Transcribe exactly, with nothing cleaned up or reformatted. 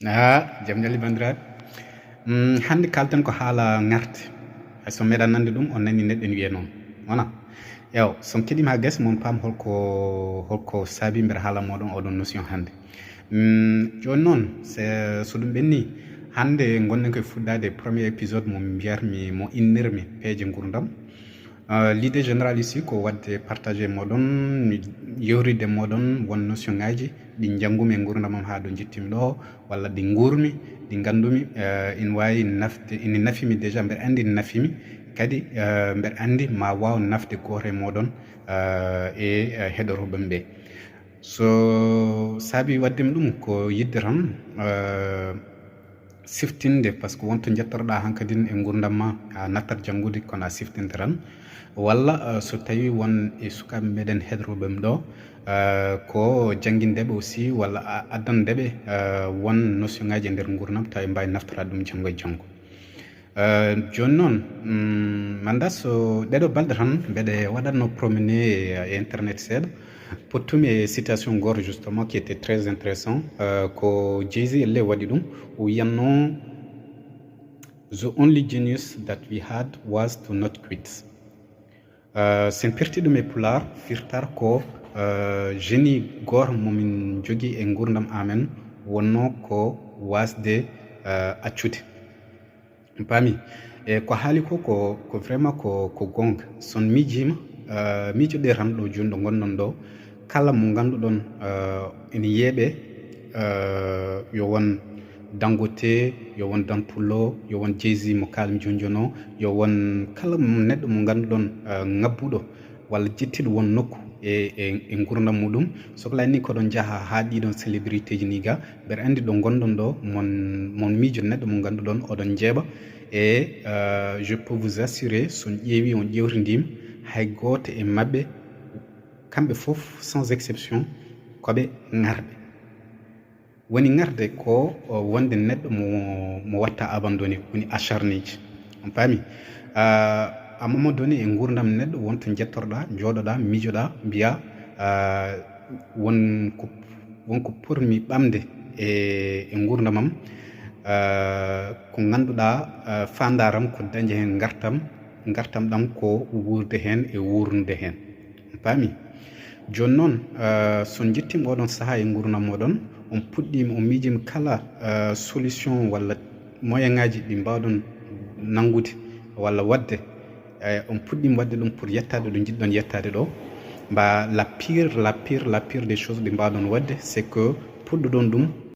Ah, jam ñalli banndiraaɓe. Mm, hannde kaalten ko haala ŋarde. Hay so meɗa nande ɗum, on nani neɗɗo ene wiya noon. Wona? Ew, so on keɗiima haa gasi, mon paam holko, holko saabi mbeɗa haala mooɗon oɗon notion hannde. Mm, jooni noon, se, so ɗum ɓenni, hannde ngonɗen koye fuɗɗaade premier épisode mo mbiyatmi, mo innirmi peeje nguurndam. Euh, l'idée générale ici ko waɗde partage e mooɗon, mi yewtidde e mooɗon won notion ŋaaji ɗi njanngumi e nguurndam am haa ɗo njettiimi ɗo, walla ɗi nguurmi, ɗi nganndumi, euh, ina waawi nafde, ina nafi mi déjà, mbeɗa anndi ina nafi mi, kadi, euh, mbeɗa anndi ma waaw nafde gooto e mooɗon, euh, e, euh, heɗotooɓe am ɓe. So saabi waɗde mi ɗum ko yiɗde tan, euh, siftinde, par ce que won to njettotoɗaa hankadin e nguurndam ma, a nattat janngude, kono a siftinta tan. Walla, euh, so tawii won e sukaaɓe meɗen heɗotooɓe am ɗo, euh, ko janngindeɓe aussi, walla a-, addandeɓe, euh, won notion ŋaaji e nder nguurndam, tawa ɓe mbaawi naftoraade ɗum janngo e janngo. Euh, jooni noon, mm, mi anndaa so ɗeɗo balɗe tan mbeɗe waɗatno promener e internet seeɗa. Pottumi e citation gooto justement qui était très intéressant. Euh, ko Jay-Z elle waɗi ɗum. O wiyatno, "The only genius that we had was to not quit." Euh, so en pirti ɗum e pulaar, firtata ko, euh, génie gooto mo min njogii e nguurndam amen wonno ko waasde, euh, accude. On paami? E ko haali ko, ko, ko vraiment ko, ko goonga. So on miijiima, euh, miijoɗee tan ɗo jooni ɗo ngonɗon ɗo, kala mo ngannduɗon, euh, ene yeeɓee, euh, yo won Dangote, yo won Dan Pullo, yo won Jay-Z mo kaalmi jooni jooni o, yo won kala mo, neɗɗo mo ngannduɗon, euh, ngabbuɗo walla jettiiɗo won nokku e, e, e nguurndam muɗum. Soklani ni ko oɗon njaha haa ɗiɗon célébrité ji ni ga, mbeɗa anndi ɗo ngonɗon ɗo, mon, mon miijo neɗɗo mo ngannduɗon oɗon njeeɓa. E, euh, je peux vous assurer, so on ƴeewi, on ƴeewtindiima, hay gooto e maɓɓe, kamɓe fof, sans exception, ko ɓe ŋarɓe. Woni ŋarde ko, o, wonde neɗɗo mo, mo watta abandonné, woni acharné ji. On paami? Ah, à un moment donné, e nguurndam neɗɗo, won to njettotoɗaa, njooɗoɗaa, miijoɗaa, mbiyaa, ah, won ko, won ko potmi ɓamde e, e nguurndam am, ah, ko ngannduɗaa, ah, faandaare am ko dañde heen ngartam, ngartam ɗam ko wuurde heen e wuurnde heen. On paami? Jooni noon, euh, so on njettiima oɗon sahaa e nguurndam mooɗon, on puɗɗiima, on miijiima kala, euh, solution walla moyen ŋaaji ɗi mbaawɗon nanngude walla waɗde, eh, on puɗɗiima waɗde ɗum pour yettaade ɗo njiɗɗon yettaade ɗo. Mba la pire, la pire, la pire des choses ɗi mbaawɗon waɗde, c'est que puɗɗoɗon ɗum